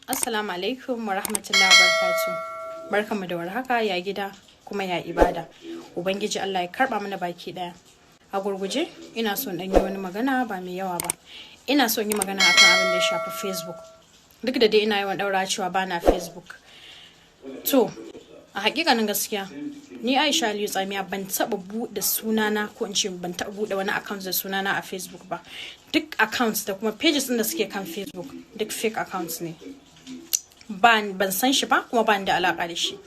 Assalamu alaikum wa rahmatullahi wa barakatuh. Barkanmu da warhaka, ya gida, kuma ya ibada? Ubangiji Allah ya karba mana baki daya. A gurguje ina son dan yi wani magana ba mai yawa ba. Ina son yi magana akan abin da ya shafi Facebook. Duk da dai ina yawan daura cewa bana Facebook. To, a hakikanin gaskiya ni Aisha Aliyu Tsamiya ban taba bude sunana, ko in ce ban taba bude wani account da sunana a Facebook ba. Duk accounts da kuma pages din da suke kan Facebook duk fake accounts ne. Ban san shi ba, kuma ban da alaka da shi.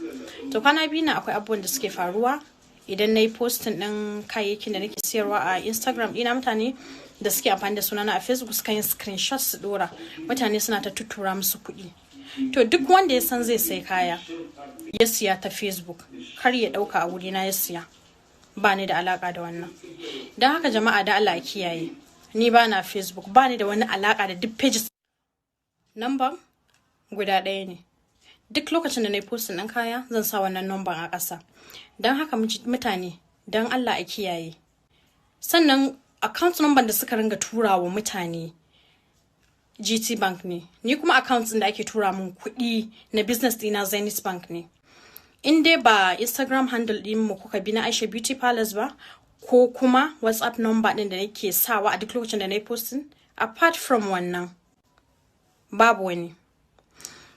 To, kwana biyu na akwai abubuwan da suke faruwa. Idan na yi posting din kayayyakin da nake siyarwa a Instagram ɗina, mutane da suke amfani da sunana a Facebook suka yin screenshot su dora, mutane suna ta tuttura musu kuɗi. To, duk wanda ya san zai sai kaya ya siya ta Facebook, kar ya ɗauka a wurina ya siya. Ba ni da alaka da wannan. Don haka jama'a, da Allah kiyaye. Ni ba na Facebook, ba ni da wani alaka da duk pages. Number guda ɗaya ne. Duk lokacin da na yi posting ɗin kaya, zan sa wannan number a ƙasa. Don haka mutane, don Allah a kiyaye. Sannan account number da suka ringa tura wa mutane GT Bank ne. Ni kuma account ɗin da ake tura mun kuɗi na business ɗina Zenith Bank ne. In dai ba Instagram handle ɗin mu kuka bi na Aisha Beauty Palace ba, ko kuma WhatsApp number ɗin da nake sawa a duk lokacin da na yi posting, apart from wannan babu wani.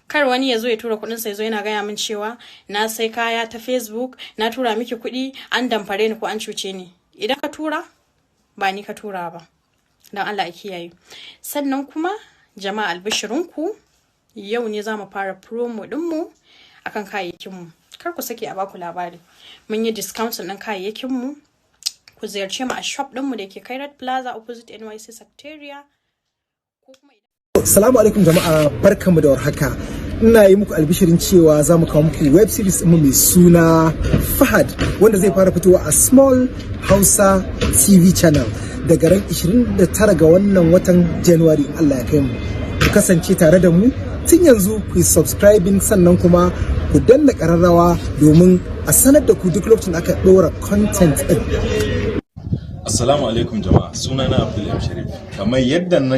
Kar wani ya zo ya tura kuɗin sa, ya zo yana gaya min cewa na sai kaya ta Facebook, na tura miki kuɗi, an damfare ni ko an cuce ni. Idan ka tura, ba ni ka tura ba. Don Allah a kiyaye. Sannan kuma jama'a, albishirinku, yau ne za mu fara promo ɗinmu akan kayayyakinmu. Kar ku sake a baku labari. Mun yi discount ɗin kayayyakinmu. Ku ziyarce mu a shop ɗinmu da ke Kairat Plaza, opposite NYSC Secretariat, ko kuma Salamu alaikum jama'a, barkanmu da warhaka. Ina yi muku albishirin cewa za mu kawo muku web series mu mai suna Fahad, wanda zai fara fitowa a Small Hausa TV channel daga ran 29 ga wannan watan January, in Allah ya kai mu. Ku kasance tare da mu tun yanzu, ku yi subscribing, sannan kuma ku danna ƙararrawa domin a sanar da ku duk lokacin da aka ɗora content ɗin. Assalamu alaikum jama'a, sunana Abdul M Sharif. Kamar yadda na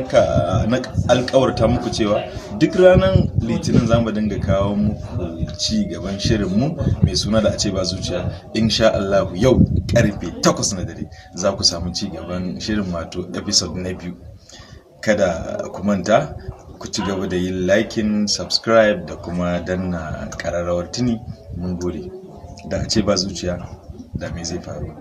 alkawarta muku cewa duk ranar Litinin za mu dinga kawo muku ci gaban shirinmu mai suna Da a ce ba zuciya. Insha Allah yau karfe 8 na dare za ku samu ci gaban shirin, wato episode na biyu. Kada ku manta ku ci gaba da yin liking, subscribe da kuma danna kararrawar tuni. Mun gode. Da a ce ba zuciya, da me zai faru?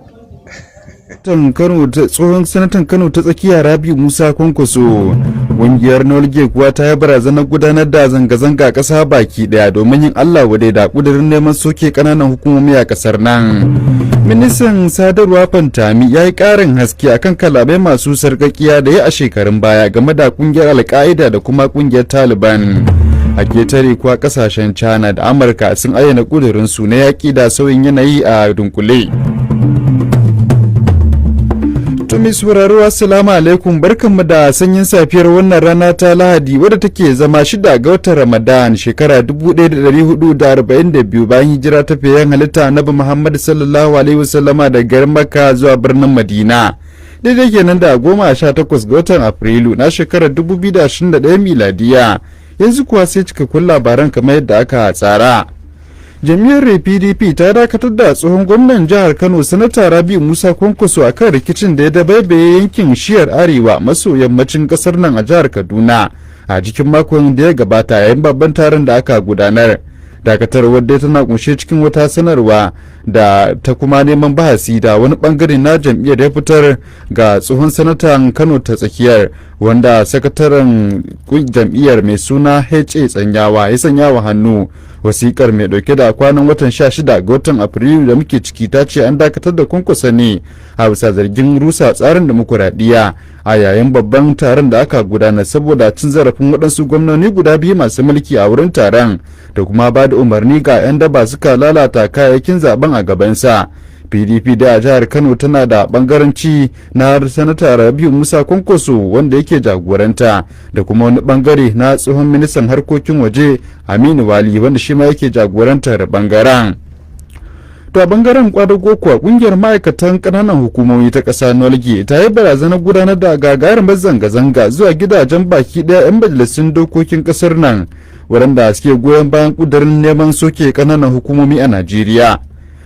Tsohon sanatan Kano ta Tsakiya Rabiu Musa Kwankwaso. Ƙungiyar NULGE kuwa ta yi barazanar gudanar da zanga-zanga a ƙasa baki ɗaya domin yin Allah wadai da ƙudurin neman soke ƙananan hukumomi a ƙasar nan. Ministan sadarwa Pantami ya yi ƙarin haske akan kalamai masu sarƙaƙiya da ya a shekarun baya game da ƙungiyar Alƙa'ida da kuma ƙungiyar Taliban. A ketare kuwa, ƙasashen China da Amurka sun ayyana ƙudurinsu na yaƙi da sauyin yanayi a dunkule. To mai sauraro, assalamu alaikum, barkanmu da sanyin safiyar wannan rana ta Lahadi, wadda take zama 6 ga watan Ramadan, shekara 1442 bayan hijira ta fiyayyen halitta Annabi Muhammad sallallahu alaihi wasallama da garin Makka zuwa birnin Madina. Daidai kenan da 18 ga watan Afrilu na shekarar 2021 miladiya. Yanzu kuwa sai cikakkun labaran kamar yadda aka tsara. Jam'iyyar PDP ta dakatar da tsohon gwamnan jihar Kano, Sanata Rabiu Musa Kwankwaso, a kan rikicin da ya dabaibaye yankin shiyar arewa maso yammacin kasar nan a jihar Kaduna a cikin makon da ya gabata, yayin babban taron da aka gudanar. Dakatarwar dai tana kunshe cikin wata sanarwa da ta kuma neman bahasi da wani bangare na jam'iyyar ya fitar ga tsohon sanatan Kano ta Tsakiyar, wanda sakataren jam'iyyar mai suna Ha Tsanyawa ya sanya wa hannu. Wasikar mai dauke da kwanan watan 16 ga watan Afrilu da muke ciki ta ce an dakatar da Kwankwaso ne a bisa zargin rusa tsarin demokuraɗiyya a yayin babban taron da aka gudanar, saboda cin zarafin waɗansu gwamnoni guda biyu masu mulki a wurin taron, da kuma ba da umarni ga 'yan daba suka lalata kayayyakin zaben a gabansa. PDP da a jihar Kano tana da bangaranci na Sanata Rabiu Musa Kwankwaso wanda yake jagoranta, da kuma wani bangare na tsohon ministan harkokin waje Aminu Wali, wanda shi ma yake jagorantar bangaren. To, a bangaren kwadago kuwa, kungiyar ma'aikatan kananan hukumomi ta ƙasa NULGE ta yi barazanar gudanar da gagarumar zanga-zanga zuwa gidajen baki ɗaya 'yan majalisun dokokin ƙasar nan. Waɗanda suke goyon bayan ƙudurin neman soke ƙananan hukumomi a Najeriya.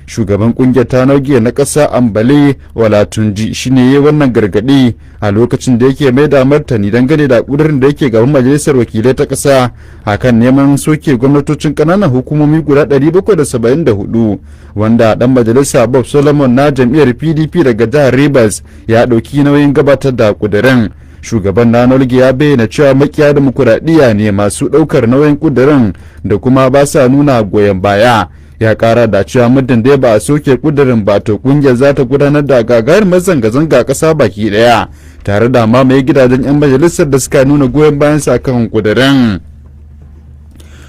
Shugaban kungiyar ta NULGE na ƙasa, Ambale Olatunji, shine ya wannan gargaɗi a lokacin da yake mai da martani dangane da ƙudurin da yake gaban Majalisar Wakilai ta ƙasa akan neman soke gwamnatocin ƙananan hukumomi guda 774, wanda ɗan majalisa Bob Solomon na jam'iyyar PDP daga jihar Rivers ya ɗauki nauyin gabatar da ƙudurin. Shugaban na NULGE ya bayyana cewa makiya dimokuraɗiyya ne masu ɗaukar nauyin ƙudurin da kuma ba sa nuna goyon baya. Ya kara da cewa muddin dai ba a soke kudirin ba, to kungiyar za ta gudanar da gagarumar zanga-zanga a ƙasa baki daya, tare da mamaye gidajen 'yan majalisar da suka nuna goyon bayan sa kan kudirin.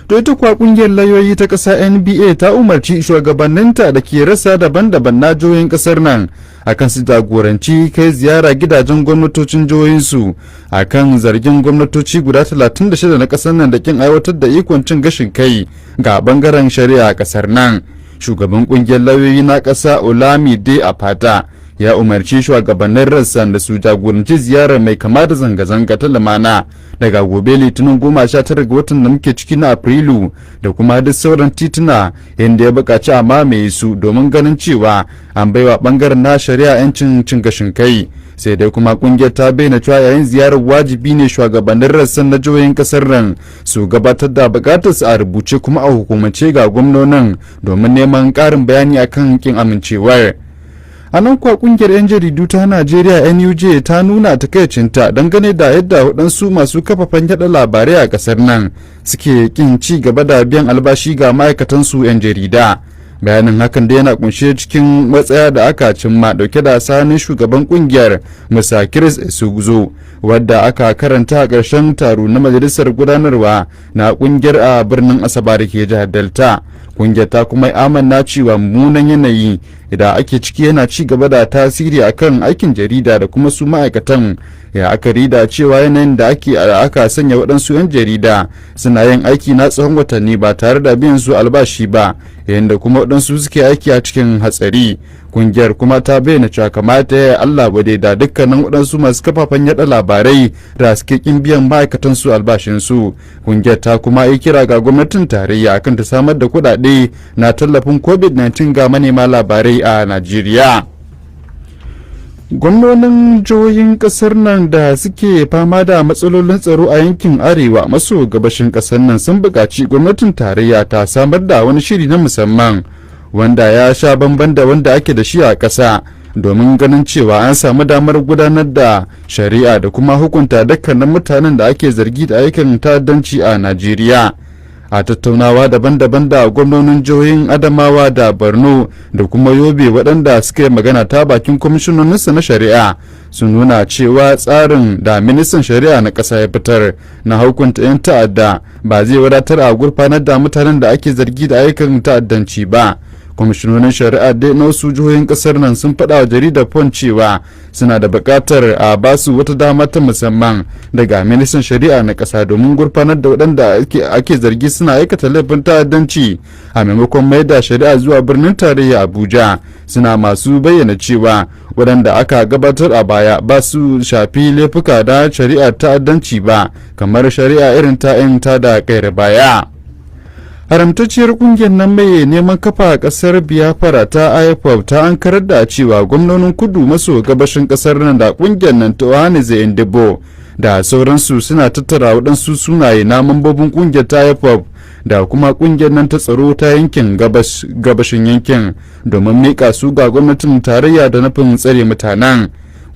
To, ita kuwa kungiyar lauyoyi ta ƙasa NBA ta umarci shugabanninta da ke rassa daban-daban na jihohin ƙasar nan akan su jagoranci kai ziyara gidajen gwamnatocin jihohinsu akan zargin gwamnatoci guda 36 na ƙasar nan da kin aiwatar da ikon cin gashin kai ga bangaren shari'a a ƙasar nan. Shugaban kungiyar lauyoyi na ƙasa, Olamide Apata, ya umarci shugabannin rassan da su jagoranci ziyarar mai kama da zanga-zanga ta lumana daga gobe Litinin 19 ga watan da muke ciki na Afrilu da kuma duk sauran tituna, inda ya buƙaci a mamaye su domin ganin cewa an baiwa bangaren na shari'a 'yancin cin gashin kai. Sai dai kuma kungiyar ta bayyana cewa yayin ziyarar, wajibi ne shugabannin rassan na jihohin kasar nan su gabatar da bukatarsu a rubuce kuma a hukumance ga gwamnonin domin neman ƙarin bayani akan kin amincewar. A nan kuwa, kungiyar 'yan jaridu ta Najeriya NUJ ta nuna takaicinta dangane da yadda waɗansu masu kafafen yada labarai a ƙasar nan suke kin ci gaba da biyan albashi ga ma'aikatansu 'yan jarida. Bayanin hakan da yana kunshe cikin matsaya da aka cimma dauke da sanin shugaban kungiyar, Musa Chris Isiguzo, wadda aka karanta a ƙarshen taro na majalisar gudanarwa na kungiyar a birnin Asaba da ke jihar Delta. Kungiyar ta kuma amanna cewa mummunan yanayi da ake ciki yana ci gaba da tasiri akan aikin jarida da kuma su ma'aikatan, ya aka rida cewa yanayin da ake aka sanya waɗansu 'yan jarida suna yin aiki na tsawon watanni ba tare da biyan su albashi ba, yayin da kuma waɗansu suke aiki a cikin hatsari. Kungiyar kuma ta bayyana cewa kamata ya Allah wadai da dukkanin waɗansu masu kafafen yada labarai da suke kin biyan ma'aikatan su albashin su. Kungiyar ta kuma yi kira ga gwamnatin tarayya akan ta samar da kuɗaɗe na tallafin COVID-19 ga manema labarai a Najeriya. Gwamnonin jihohin kasar nan da suke fama da matsalolin tsaro a yankin arewa maso gabashin kasar nan sun buƙaci gwamnatin tarayya ta samar da wani shiri na musamman wanda ya sha bamban da wanda ake da shi a ƙasa, domin ganin cewa an samu damar gudanar da shari'a da kuma hukunta dukkanin mutanen da ake zargi da aikin ta'addanci a Najeriya. A tattaunawa daban-daban da gwamnonin jihohin Adamawa da Borno da kuma Yobe, waɗanda suka yi magana ta bakin kwamishinoninsu na shari'a, sun nuna cewa tsarin da ministan shari'a na ƙasa ya fitar na hukunta 'yan ta'adda ba zai wadatar a gurfanar da mutanen da ake zargi da aikin ta'addanci ba. Kwamishinonin shari'a dai na wasu jihohin kasar nan sun faɗa wa jaridar Punch cewa suna da buƙatar a basu wata dama ta musamman daga ministan shari'a na ƙasa domin gurfanar da waɗanda ake zargi suna aikata laifin ta'addanci, a maimakon mai da shari'a zuwa birnin tarayya Abuja. Suna masu bayyana cewa waɗanda aka gabatar a baya ba su shafi laifuka da shari'ar ta'addanci ba, kamar shari'a irin ta 'yan tada kayar baya. Haramtacciyar kungiyar nan mai neman kafa kasar Biafra ta IPOB ta ankarar da cewa gwamnonin kudu maso gabashin kasar nan da kungiyar nan ta Ohanaeze Ndigbo da sauransu suna tattara waɗansu sunaye na mambobin kungiyar ta IPOB da kuma kungiyar nan ta tsaro ta yankin gabashin yankin domin miƙa su ga gwamnatin tarayya da nufin tsare mutanen.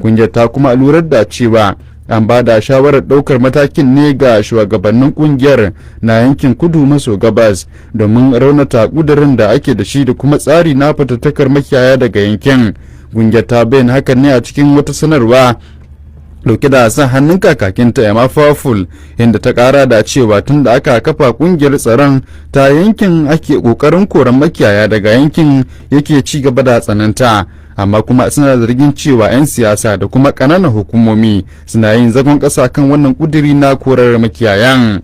Kungiyar ta kuma lurar da cewa an ba da shawarar ɗaukar matakin ne ga shugabannin kungiyar na yankin kudu maso gabas domin raunata ƙudurin da ake da shi da kuma tsari na fatattakar makiyaya daga yankin. Kungiyar ta bayyana hakan ne a cikin wata sanarwa dauke da sa hannun kakakinta Emma Powerful, inda ta kara da cewa tun da aka kafa kungiyar tsaron ta yankin ake kokarin koran makiyaya daga yankin yake ci gaba da tsananta, amma kuma suna zargin cewa 'yan siyasa da kuma ƙananan hukumomi suna yin zagon ƙasa kan wannan ƙuduri na korar makiyayan.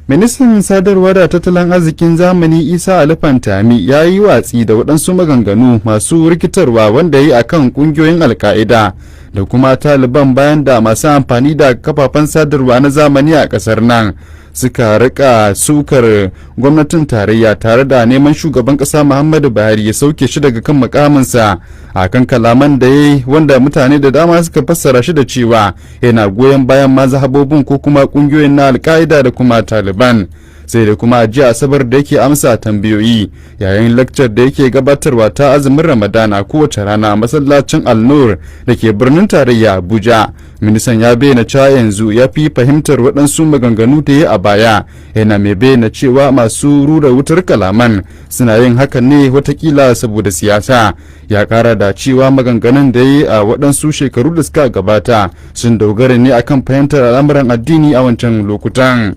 Ministan Sadarwa da Tattalin Arzikin Zamani, Isa Ali Pantami, ya yi watsi da waɗansu maganganu masu rikitarwa wanda ya yi a kan ƙungiyoyin Alka'ida da kuma Taliban, bayan da masu amfani da kafafen sadarwa na zamani a ƙasar nan Suka rika sukar gwamnatin tarayya tare da neman Shugaban kasa Muhammadu Buhari ya sauke shi daga kan mukaminsa a kan kalaman da ya yi, wanda mutane da dama suka fassara shi da cewa yana goyon bayan mazhabobin ko kuma kungiyoyin na Alka'ida da kuma Taliban. Sai da kuma jiya Asabar da yake amsa tambayoyi yayin lakcar da yake gabatarwa ta azumin Ramadan a kowace rana a masallacin Al-Nur da ke birnin tarayya Abuja, ministan ya bayyana cewa yanzu ya fi fahimtar waɗansu maganganu da ya a baya, yana mai bayyana cewa masu rura wutar kalaman suna yin hakan ne watakila saboda siyasa. Ya kara da cewa maganganun da ya yi a waɗansu shekaru da suka gabata sun dogara ne akan fahimtar al'amuran addini a wancan lokutan.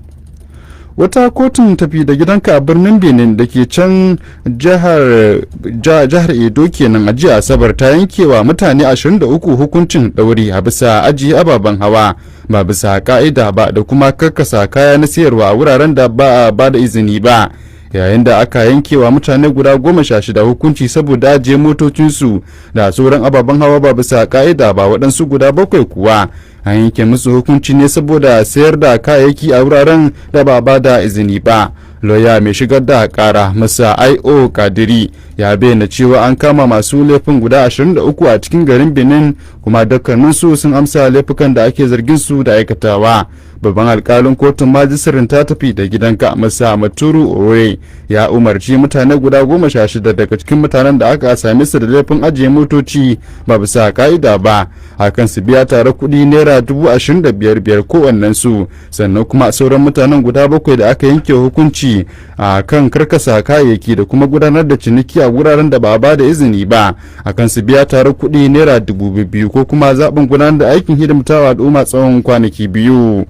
Wata kotun tafi da gidanka a birnin Benin da ke can jihar Edo kenan, a jiya Asabar ta yankewa mutane 23 hukuncin ɗauri a bisa ajiye ababen hawa ba bisa ka'ida ba da kuma karkasa kaya na sayarwa a wuraren da ba a ba da izini ba, yayin da aka yankewa mutane guda 16 hukunci saboda ajiye motocinsu da sauran ababen hawa ba bisa ka'ida ba. Waɗansu guda bakwai kuwa an yanke musu hukunci ne saboda sayar da kayayyaki a wuraren da ba ba da izini ba. Lauya mai shigar da kara, Masa Io Kadiri, ya bayyana cewa an kama masu laifin guda 23 a cikin garin Benin, kuma dukkaninsu sun amsa laifukan da ake zargin su da aikatawa. Babban alkalin kotun majisirin ta tafi da gidanka, Masa Maturu Ore, ya umarci mutane guda 16 daga cikin mutanen da aka same su da laifin ajiye motoci ba bisa ka'ida ba akan su biya tare kuɗi naira 25,000 kowannen su. Sannan kuma sauran mutanen guda bakwai da aka yanke hukunci a kan karkasa kayayyaki da kuma gudanar da ciniki a wuraren da ba ba da izini ba, akan su biya tare kuɗi naira 2,000 ko kuma zaɓin gudanar da aikin hidimtawa al'umma tsawon kwanaki 2.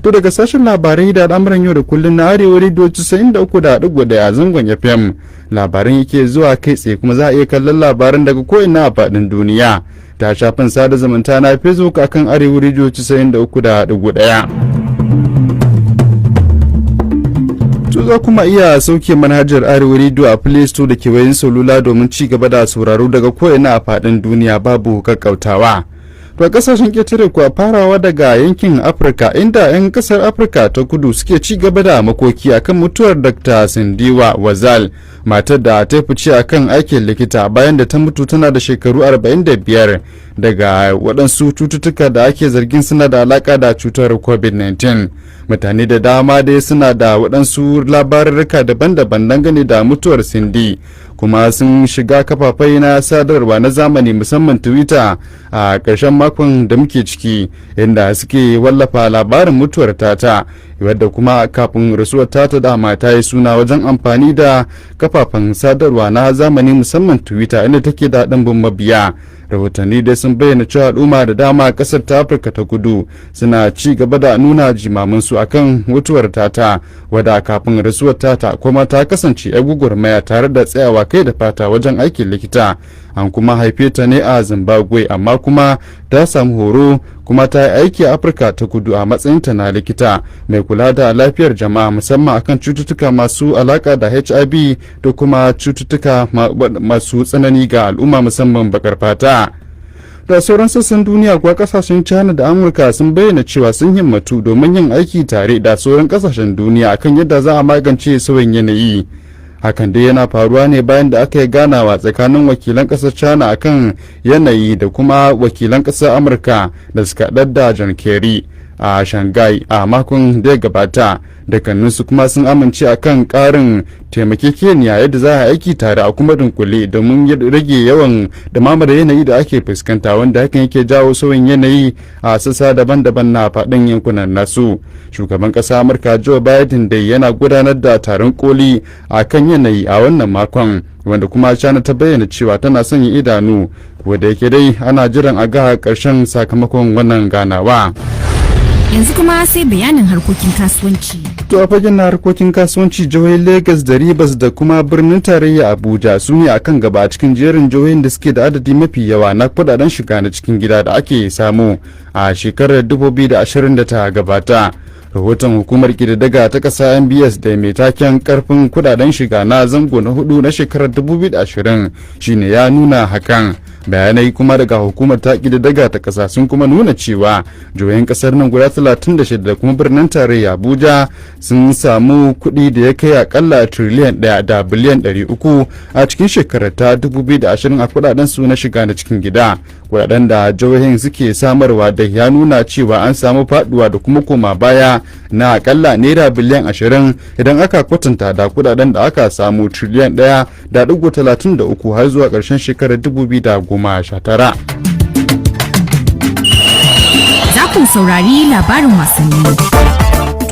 To, daga sashen labarai da al'amuran yau da kullum na Arewa Radio 93.1 zangon FM labaran yake zuwa kai tsaye, kuma za a iya kallon labaran daga ko'ina a faɗin duniya ta shafin sada zumunta na Facebook akan Arewa Radio 93.1. To, za kuma iya sauke manhajar Arewa Radio a Play Store da kewayen salula domin ci gaba da sauraro daga ko'ina a faɗin duniya babu kakkautawa. To, kasashen ƙetare kuwa, farawa daga yankin Afirka, inda 'yan kasar Afirka ta Kudu suke ci gaba da makoki akan mutuwar Dr. Sindiwe Wazal, matar da ta fice akan aikin likita, bayan da ta mutu tana da shekaru 45 daga waɗansu cututtuka da ake zargin suna da alaka da cutar COVID-19. Mutane da dama dai suna da waɗansu labarurruka daban-daban dangane da mutuwar Cindy, kuma sun shiga kafafai na sadarwa na zamani, musamman Twitter, a ƙarshen makon da muke ciki, inda suke wallafa labarin mutuwar tata, wadda kuma kafin rasuwar tata dama ta yi suna wajen amfani da kafafen sadarwa na zamani, musamman Twitter, inda take da ɗimbin mabiya. Rahotanni dai sun bayyana cewa al'umma da dama a kasar ta Afirka ta Kudu suna ci gaba da nuna jimaminsu akan mutuwar tata, wadda kafin rasuwar tata kuma ta kasance 'yar gwagwarmaya tare da tsayawa kai da fata wajen aikin likita. An kuma haife ta ne a Zimbabwe, amma kuma ta samu horo kuma ta yi aiki a Afirka ta Kudu a matsayinta na likita mai kula da lafiyar jama'a, musamman akan cututtuka masu alaka da HIV da kuma cututtuka masu tsanani ga al'umma, musamman bakar fata. Da sauran sassan duniya kuwa, kasashen China da Amurka sun bayyana cewa sun himmatu domin yin aiki tare da sauran kasashen duniya akan yadda za a magance sauyin yanayi. Hakan dai yana faruwa ne bayan da aka yi ganawa tsakanin wakilan kasar China akan yanayi da kuma wakilan kasar Amurka da suka da John Kerry a Shanghai a makon da ya gabata. Dukkaninsu kuma sun amince akan karin taimakekeniya yadda za a aiki tare a kuma dunkule domin rage yawan dumamar yanayi da ake fuskanta, wanda hakan yake jawo sauyin yanayi a sassa daban-daban na faɗin yankunan nasu. Shugaban ƙasa Amurka Joe Biden dai yana gudanar da taron koli a kan yanayi a wannan makon, wanda kuma China ta bayyana cewa tana sanya idanu, ko da yake dai ana jiran a ga ƙarshen sakamakon wannan ganawa. Yanzu kuma sai bayanin harkokin kasuwanci. To, a fagen na harkokin kasuwanci, jihohin Lagos da Rivers da kuma birnin tarayya Abuja su ne akan gaba a cikin jerin jihohin da suke da adadi mafi yawa na kudaden shiga na cikin gida da ake samu a shekarar 2020 da ta gabata. Rahoton hukumar kididdiga ta ƙasa NBS da mai taken Karfin Kudaden Shiga na Zango na Hudu na shekarar 2020 shine ya nuna hakan. Bayanai kuma daga hukumar ta ƙididdiga ta ƙasa sun kuma nuna cewa jihohin ƙasar nan guda 36 da kuma birnin tarayya Abuja sun samu kuɗi da ya kai akalla tiriliyan 1 da biliyan 300 a cikin shekarar ta 2020 a kuɗaɗen su na shiga na cikin gida. Kuɗaɗen da jihohin suke samarwa da ya nuna cewa an samu faduwa da kuma koma baya na akalla naira biliyan 20 idan aka kwatanta da kuɗaɗen da aka samu tiriliyan 1.33 har zuwa ƙarshen shekarar 2019. Za ku saurari labarin wasanni.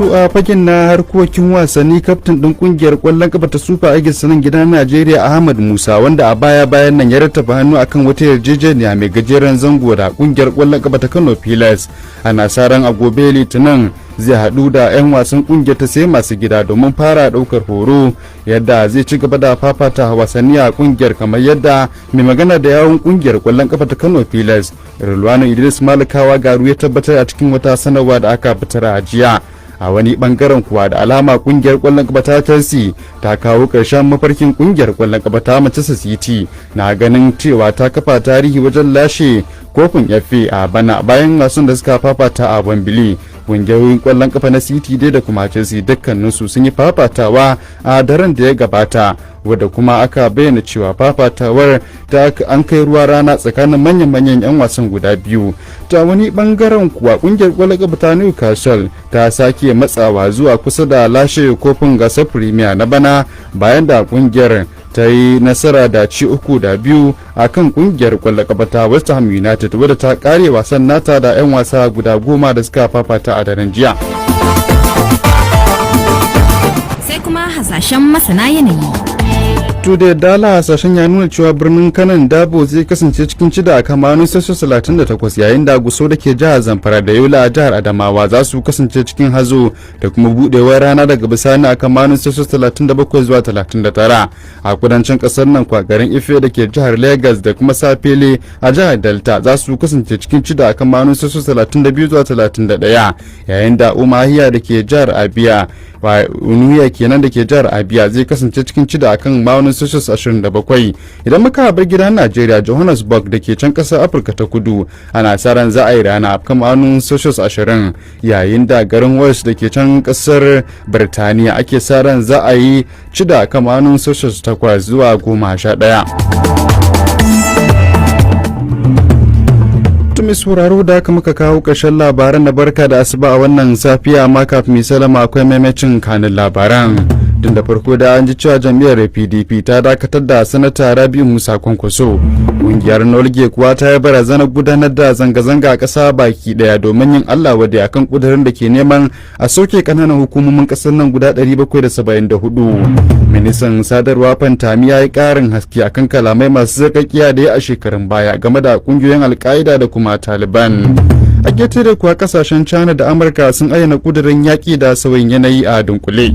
To, a fagen na harkokin wasanni, kaftin ɗin kungiyar kwallon kafa ta Super Eagles nan gidan Najeriya, Ahmad Musa, wanda a baya bayan nan ya rattaba hannu akan wata yarjejeniya mai gajeren zango da kungiyar kwallon kafa ta Kano Pillars, ana sa ran a gobe Litinin zai haɗu da 'yan wasan kungiyar ta sai masu gida domin fara ɗaukar horo yadda zai ci gaba da fafata wasanni a kungiyar, kamar yadda mai magana da yawun kungiyar kwallon kafa ta Kano Pillars, Rilwano Idris Malikawa Garu, ya tabbatar a cikin wata sanarwa da aka fitar a jiya. A wani bangaren kuwa, da alama kungiyar kwallon kafa ta Chelsea ta kawo ƙarshen mafarkin kungiyar kwallon kafa ta Manchester City na ganin cewa ta kafa tarihi wajen lashe kofin FA a bana bayan wasan da suka fafata a Wembley. Kungiyoyin kwallon kafa na City dai da kuma Chelsea dukkaninsu sun yi fafatawa a daren da ya gabata, wadda kuma aka bayyana cewa fafatawar ta an kai ruwa rana tsakanin manyan-manyan 'yan wasan guda biyu. Ta wani bangaren kuwa, kungiyar kwallon kafa ta Newcastle ta sake matsawa zuwa kusa da lashe kofin gasar Premier na bana bayan da kungiyar ta yi nasara da ci 3-2 a kan kungiyar kwallon kafa ta West Ham United, wadda ta kare wasan nata da 'yan wasa guda 10 da suka fafata a daren jiya. Sai kuma hasashen masana yanayi. To, da dala hasashen ya nuna cewa birnin Kanon Dabo zai kasance cikin cida a kamanin Celsius 38, yayin da Gusau da ke jihar Zamfara da Yola a jihar Adamawa za su kasance cikin hazo da kuma budewar rana daga bisani a kamanin Celsius 37 zuwa 39. A kudancin kasar nan kwa, garin Ife da ke jihar Lagos da kuma Sapele a jihar Delta za su kasance cikin cida a kamanin Celsius 32 zuwa 31, yayin da Umuahia da ke jihar Abia, Umuahia kenan da ke jihar Abia, zai kasance cikin cida akan ma'aunin Celsius 27. Idan muka bar gidan Najeriya, Johannesburg da ke can kasar Afirka ta Kudu ana sa ran za a yi rana kan ma'aunin Celsius 20, yayin da garin Wales da ke can kasar Birtaniya ake sa ran za a yi cida kan ma'aunin Celsius 8 zuwa 11. Mai sauraro, da aka muka kawo ƙarshen labaran na barka da asuba a wannan safiya, amma kafin mai salama akwai maimacin kanin labaran. Tun da farko da an ji cewa jam'iyyar PDP ta dakatar da Sanata Rabiu Musa Kwankwaso. Ƙungiyar NULGE kuwa ta yi barazanar gudanar da zanga-zanga a ƙasa baki ɗaya domin yin Allah wadai akan ƙudurin da ke neman a soke ƙananan hukumomin ƙasar nan guda 774. Ministan sadarwa Pantami ya yi ƙarin haske akan kalamai masu zarƙaƙiya da ya a shekarun baya game da ƙungiyoyin Alƙa'ida da kuma Taliban. A ƙetare kuwa, kasashen China da Amurka sun ayyana ƙudurin yaƙi da sauyin yanayi a dunkule.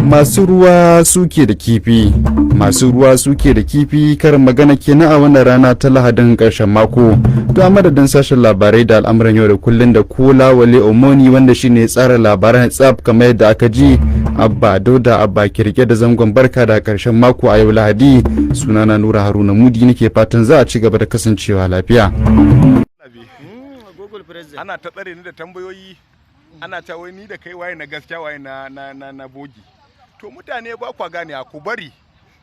Masu ruwa suke da kifi, masu ruwa suke da kifi, karin magana kenan a wannan rana ta Lahadin karshen mako. To, a madadin sashen labarai da al'amuran yau da kullun da Kola Wale Omoni, wanda shine tsara labaran tsaf kamar yadda aka ji, Abba Dauda Abba kirke da zangon barka da karshen mako a yau Lahadi, sunana Nura Haruna Mudi, nake fatan za a ci gaba da kasancewa lafiya. Ana ta tsare ni da tambayoyi, ana ta wai ni da kai waye na gaskiya, waye na bogi. To, mutane ba kwa gane, ku bari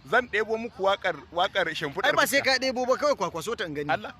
zan ɗebo muku wakar wakar shimfiɗar. Ai ba sai ka ɗebo ba, kawai kwakwaso ta in gani. Allah.